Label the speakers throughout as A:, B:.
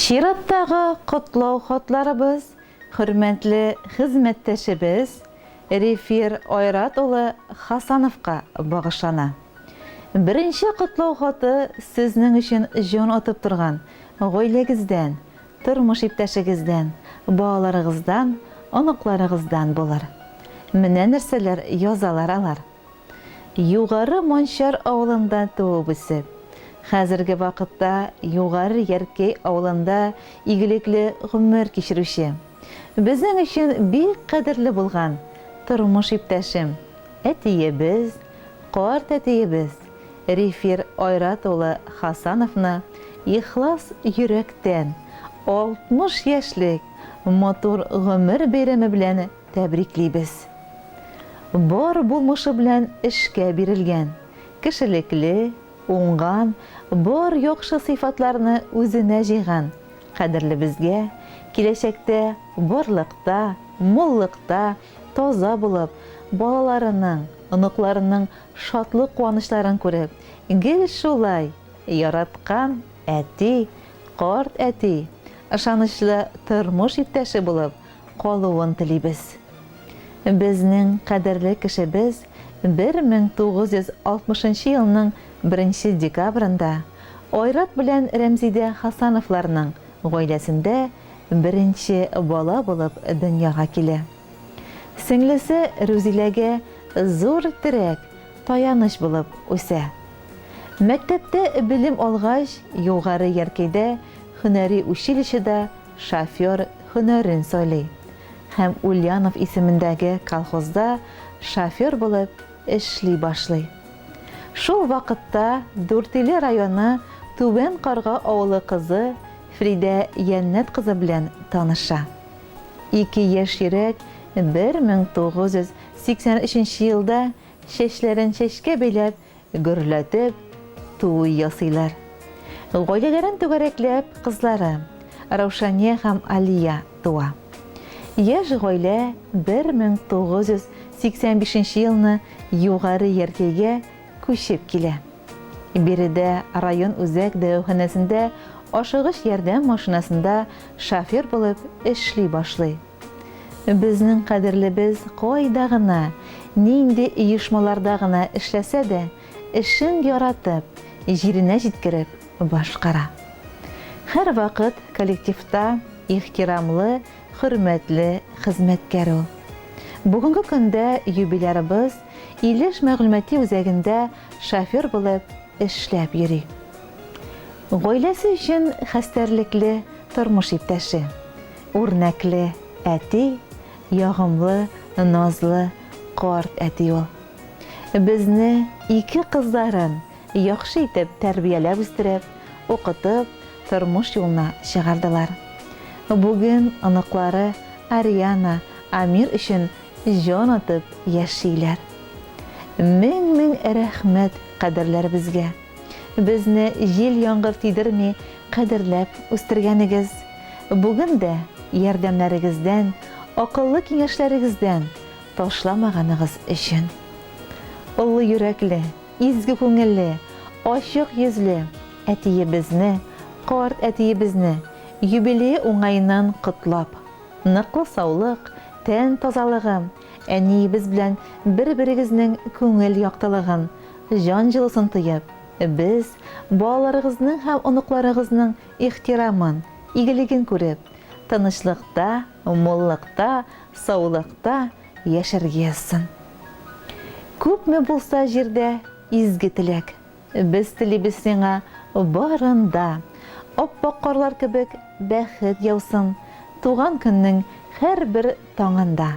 A: Чираттагы котлау хатларыбыз хөрмәтле хезмәттәшебез Рефир Айрат улы Хасановка багышлана. Беренче котлау хаты сезнең өчен җан атып торган гаиләгездән, тормыш иптәшегездән, балаларыгыздан, оныкларыгыздан булыр. Менә нәрсәләр язалар алар. Югары Манчар авылында туып-үсеп, хәзерге вакытта Югары Яркәй авылында игелекле гомер кичерүче, безнең өчен бик кадерле булган тормыш иптәшем, әтиебез, карт әтиебез Рифир Айрат улы Хасановны ихлас йөрәктән 60 яшьлек матур гомер бәйрәме белән тәбриклибез. Бар булмышы белән эшкә бирелгән, кешелекле, уңган, бар яхшы сыйфатларны үзенә җыйган кадерлебезгә киләчәктә барлыкта, муллыкта, таза булып, балаларының, оныкларының шатлык-куанычларын күреп, гел шулай яраткан әти, карт әти, ышанычлы тормыш иптәше булып калуын телибез. Безнең кадерле кешебез 1960 нчы елның беренче декабрендә Айрат белән Рәмзидә Хасановларның гаиләсендә беренче бала булып дөньяга килә. Сеңлесе Рүзиләгә зур терәк, таяныч булып үсә. Мәктәптә белем алгач, Югары Яркәйдә һөнәри училищеда шофер һөнәрен сайлый һәм Ульянов исемендәге колхозда шофер булып эшли башлый. Шул вакытта Дүртөйле районы Түбән Карга авылы кызы Фридә Йәннәт кызы белән таныша. Ике яшь йөрәк 1983 елда чәчләрен чәчкә бәйләп Гөрләтеп туй ясыйлар. Гаиләләрен түгәрәкләп кызлары, Раушания һәм Алия туа. Яшь гаилә 1985 нче елны Югары Яркәйгә күчеп килә. Биредә район үзәк дәваханәсендә ашыгыч ярдәм машинасында шофер булып эшли башлый. Безнең кадерлебез кайда гына, нинди оешмаларда гына эшләсә дә, эшен яратып, җиренә җиткереп башкара. Һәрвакыт коллективта ихтирамлы, хөрмәтле хезмәткәр ул. Бүгенге көндә юбилярыбыз Илеш мәгълүмати үзәгендә шофер булып эшләп йөри. Гаиләсе өчен хәстәрлекле тормыш иптәше. Үрнәкле әти, ягымлы, назлы карт әти ул. Безне, ике кызларын, яхшы итеп тәрбияләп үстереп, укытып, тормыш юлына чыгардылар. Бүген оныклары Ариана, Амир өчен җан атып яшиләр. Мең-мең рәхмәт кадерләребезгә! Безне җил-яңгыр тидерми кадерләп үстергәнегез, бүген дә ярдәмнәрегездән, акыллы киңәшләрегездән ташламаганыгыз өчен. Олы йөрәкле, изге күңелле, ачык йөзле әтиебезне, карт әтиебезне юбилее уңаеннан котлап, ныклы саулык, тән тазалыгы, әниебез белән бер-берегезнең күңел яктылыгын, Җан җылысын тоеп, без, балаларыгызның һәм оныкларыгызның ихтирамын, игелеген күреп, тынычлыкта, муллыкта, саулыкта яшәргә язсын. Күпме булса җирдә изге теләк, без телибез сиңа барын да. Ап-ак карлар кебек бәхет яусын туган көннең һәрбер таңында.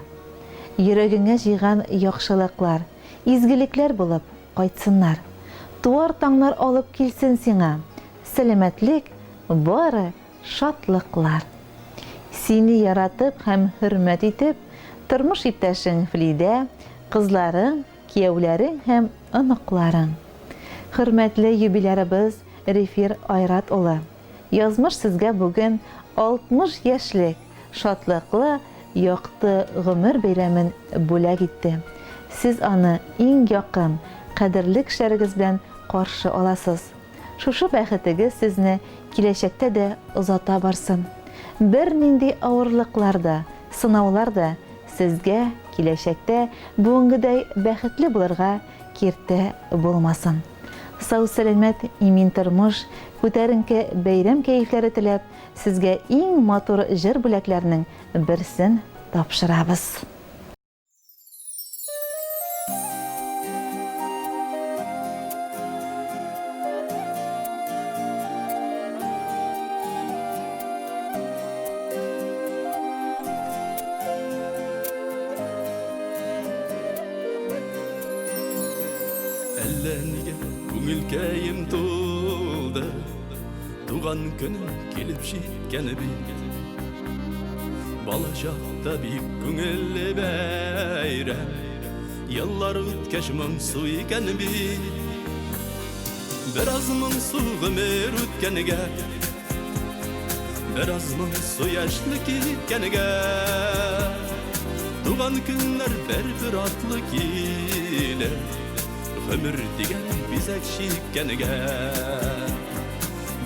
A: Йөрәгеңә җыйган яхшылыклар, Изгелекләр булып кайтсыннар. Туар таңнар алып килсен сиңа. Сәламәтлек, бары шатлыклар. Сине яратып һәм хөрмәт итеп, тормыш иптәшең Флидә, кызларың, кияүләрең һәм оныкларың. Хөрмәтле юбилярыбыз Рефир Айрат улы! Язмыш сезгә бүген 60 яшьлек шатлыклы, якты гомер бәйрәмен бүләк итте. Сез аны иң якын, кадерле кешеләрегез белән каршы аласыз. Шушы бәхетегез сезне киләчәктә дә озата барсын. Бернинди авырлыклар да, сынаулар да сезгә киләчәктә бүгенгедәй бәхетле булырга киртә булмасын. Сау-сәламәт, имин тормыш, күтәренке бәйрәм кәефләре теләп, сезгә иң матур җыр бүләкләрнең берсен тапшырабыз.
B: Әллә нигә күңелкәем тулды, Туган көнем килеп җиткән бит. Балачакта бик күңелле бәйрәм, Еллар үткәч моңсу икән бит. Бераз моңсу гомер үткәнгә, Бераз моңсу яшьлек киткәнгә, Туган көннәр бер-бер атлы килер, Гомер дигән бизәк чиккәнгә.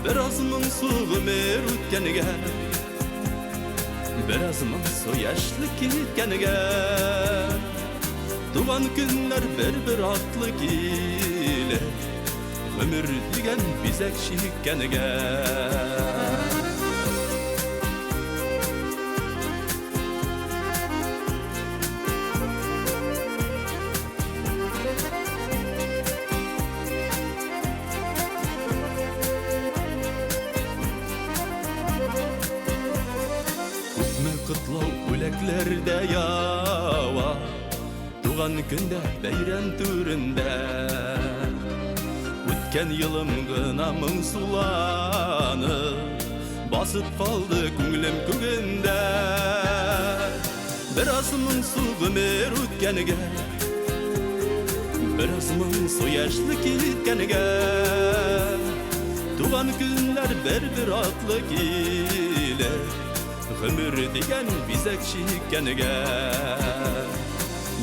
B: Бераз моңсу гомер үткәнгә, Бераз моңсу яшьлек киткәнгә, Туган көннәр бер-бер атлы килер, Гомер дигән бизәк чиккәнгә. Күпме котлау бүләкләр дә ява Туган көндә бәйрәм түрендә. Үткән елым гына моңсуланып Басып калды күңелем күгендә. Бераз моңсу гомер үткәнгә, Бераз моңсу яшьлек киткәнгә, Туган көннәр бер-бер атлы килер, Гомер дигән бизәк чиккәнгә.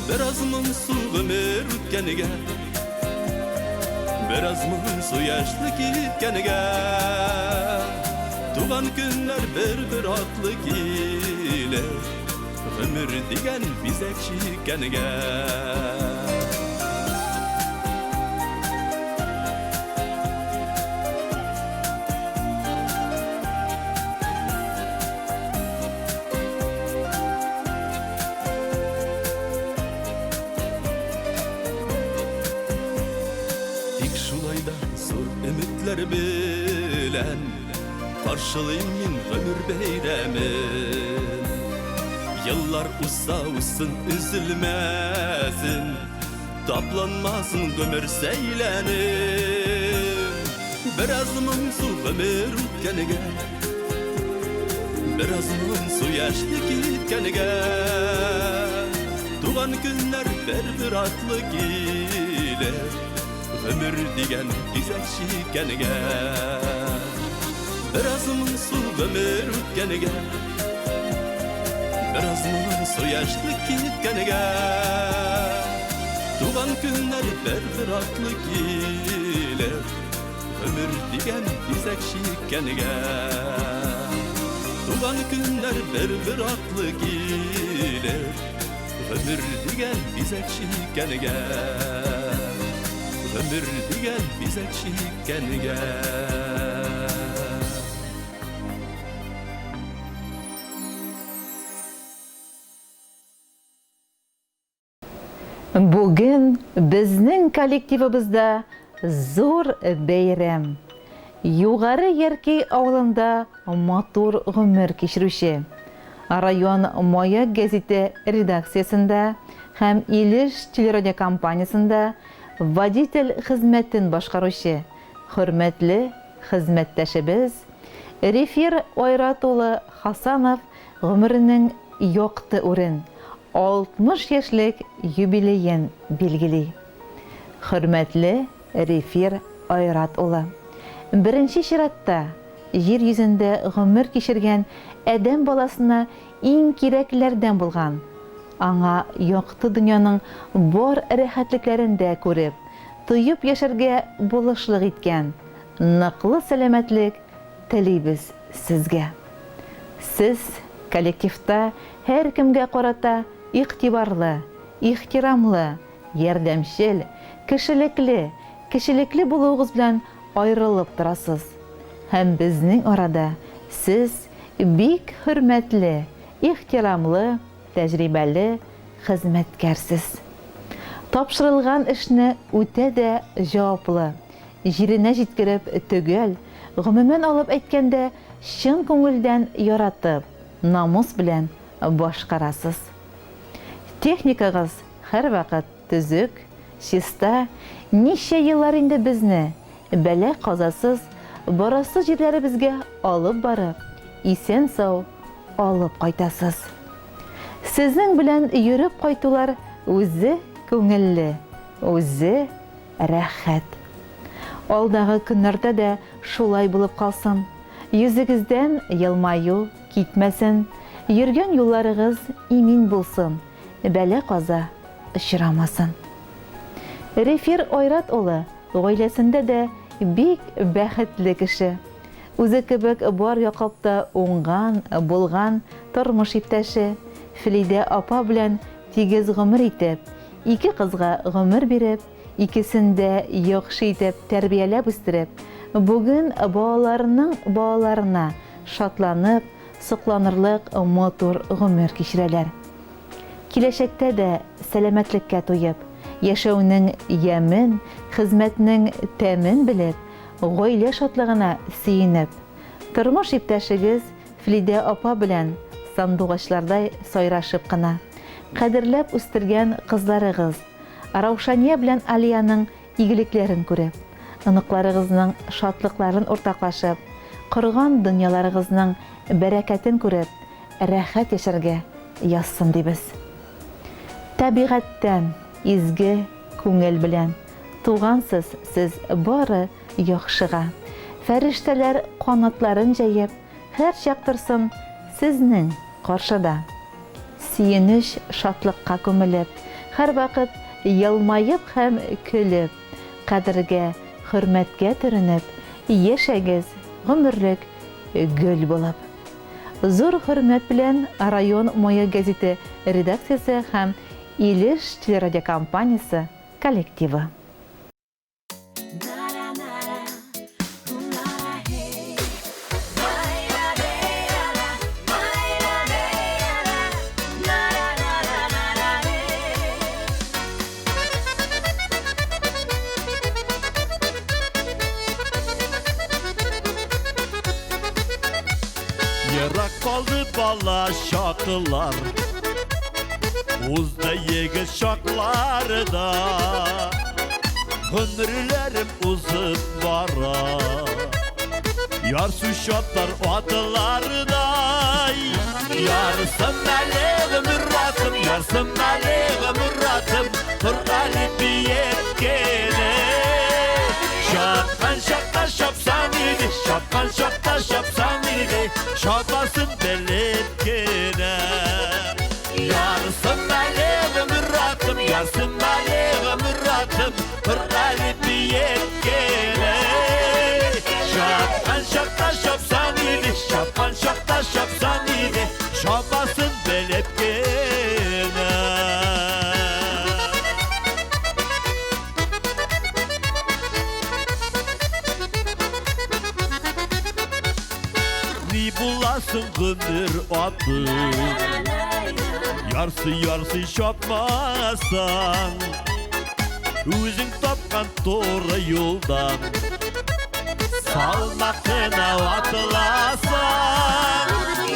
B: Бераз моңсу гомер үткәнгә, Бераз моңсу яшьлек киткәнгә, Туган көннәр бер-бер атлы килер, Гомер дигән бизәк чиккәнгә. Тик шулай да зур өметләр белән Каршылыйм мин гомер бәйрәмен. Еллар узса узсын, өзелмәсен, Тапланмасын гомер сәйләне. Бераз моңсу гомер үткәнгә, Бераз моңсу яшьлек киткәнгә, Туган көннәр бер-бер атлы килер, Гомер дигән бизәк чиккәнгә. Бераз моңсу гомер үткәнгә, Бераз моңсу яшьлек киткәнгә, Туган көннәр бер-бер атлы килер, Гомер дигән бизәк чиккәнгә. Туган көннәр бер-бер атлы килер, Гомер дигән бизәк чиккәнгә. Гомер дигән бизәк чиккәнгә.
A: Бүген безнең коллективыбызда зур бәйрәм. Югары Яркәй авылында матур гомер кичерүче, район Маяк гәзите редакциясендә һәм Илеш телерадиокомпаниясендә водитель хезмәтен башкаручы хөрмәтле хезмәттәшебез Рефир Айрат улы Хасанов гомеренең якты үрен, 60 яшьлек юбилеен билгели. Хөрмәтле Рефир Айрат улы! Беренче чиратта, җир йөзендә гомер кичергән адәм баласына иң кирәкләрдән булган, аңа якты дөньяның бар рәхәтлекләрен дә күреп, тоеп яшәргә булышлык иткән. ныклы сәламәтлек телибез сезгә. Сез коллективта һәркемгә карата игътибарлы, ихтирамлы, ярдәмчел, кешелекле, кечелекле булуыгыз белән аерылып торасыз. Һәм безнең арада сез бик хөрмәтле, ихтирамлы, тәҗрибәле хезмәткәрсез. Тапшырылган эшне үтә дә җаваплы, җиренә җиткереп төгәл, гомумән алып әйткәндә, чын күңелдән яратып, намус белән башкарасыз. Техникагыз һәрвакыт төзек, чиста, ничә еллар инде безне, бәла-казасыз, барасы җирләребезгә алып барып, исән-сау алып кайтасыз. Сезнең белән йөреп кайтулар үзе күңелле, үзе рәхәт. Алдагы көннәрдә дә шулай булып калсын. Йөзегездән елмаю китмәсен, йөргән юлларыгыз имин булсын, бәла-каза очрамасын. Рефир Айрат улы гаиләсендә дә бик бәхетле кеше. Үзе кебек бар яклап та уңган, булган тормыш иптәше Флидә апа белән тигез гомер итеп, ике кызга гомер биреп, икесен дә яхшы итеп тәрбияләп үстереп, бүген балаларының балаларына шатланып, сокланырлык матур гомер кичерәләр. Киләчәктә дә сәламәтлеккә туеп, яшәүнең ямен, хезмәтнең тәмен белеп, гаилә шатлыгына сөенеп, тормыш иптәшегез Флидә апа белән сандугачлардай сайрашып кына, кадерләп үстергән кызларыгыз Раушания белән Алиянең игелекләрен күреп, оныкларыгызның шатлыкларын уртаклашып, корган дөньяларыгызның бәрәкәтен күреп, рәхәт яшәргә язсын дибез. Табигатьтән изге күңел белән тугансыз сез бары яхшыга. Фәрештәләр канатларын җәеп, һәрчак торсын сезнең каршыда. Сөенеч, шатлыкка күмелеп, һәрвакыт елмаеп һәм көлеп, кадергә, хөрмәткә төренеп, яшәгез гомерлек гөл булып. Зур хөрмәт белән район Маяк гәзите редакциясе һәм Илеш телерадиокомпаниясе коллективы.
B: Ерак калды бала чаклар, Узды егет чаклары да, Гомерләрем узып бара. Ярсу чаплар атлардай, Ярсым әле гомер атым, Ярсым әле гомер атым, Тор әле биеткене. Чапкан чакта чапсаң иде, Чапкан чакта чапсаң иде, Чапасын белеп кенә. Ярсым әле гомер атым, Ярсым әле гомер атым, Тор әле биеткене. Чапкан чакта чапсаң иде, Чапкан чакта чапсаң иде, Чапасын белеп кенә. Ни буласың гомер атым, Ярсый-ярсый чапмасаң, Үзең тапкан туры юлдан Салмак кына атыласың.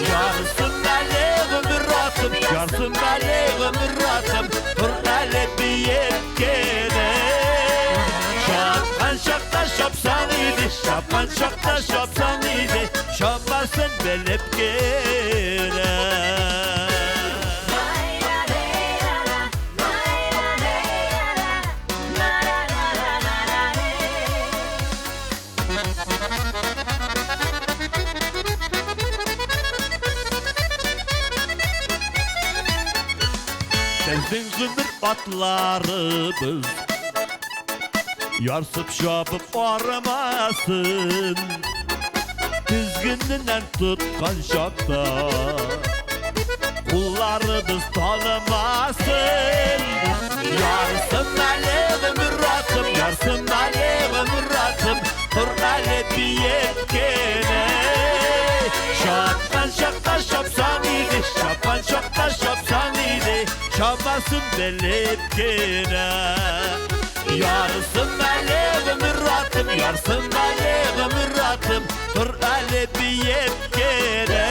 B: Ярсым әле гомер атым, Ярсым әле гомер атым, Тор әле биеткене. Чапкан чакта чапсаң иде, Чапкан чакта чапсаң иде, Чапасын белеп кенә. Безнең гомер атларыбыз. Ярсып чабып арымасын. Тезгененнән тоткан чакта Кулларыбыз талымасын. Ярсын әле гомер атым, ярсын әле гомер атым, Тор әле биеп кенә. Чапкан чакта чапсаң иде, чапкан чакта чапсаң иде, Чамасын белеп кенә. Ярсын әле гомер атым, ярсын әле гомер атым, Тор әле биеп кенә.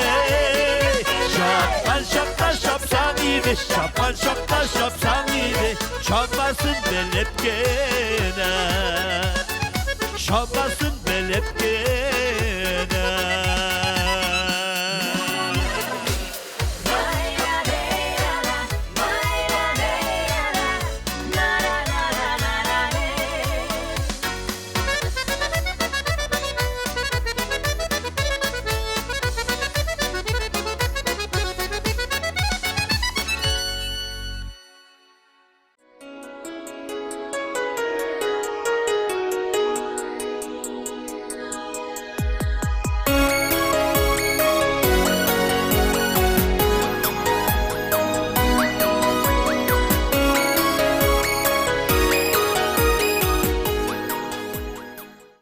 B: Чапкан чакта чапсаң иде, чапкан чакта чапсаң иде, Чамасын белеп кенә. Чамасын белеп кенә.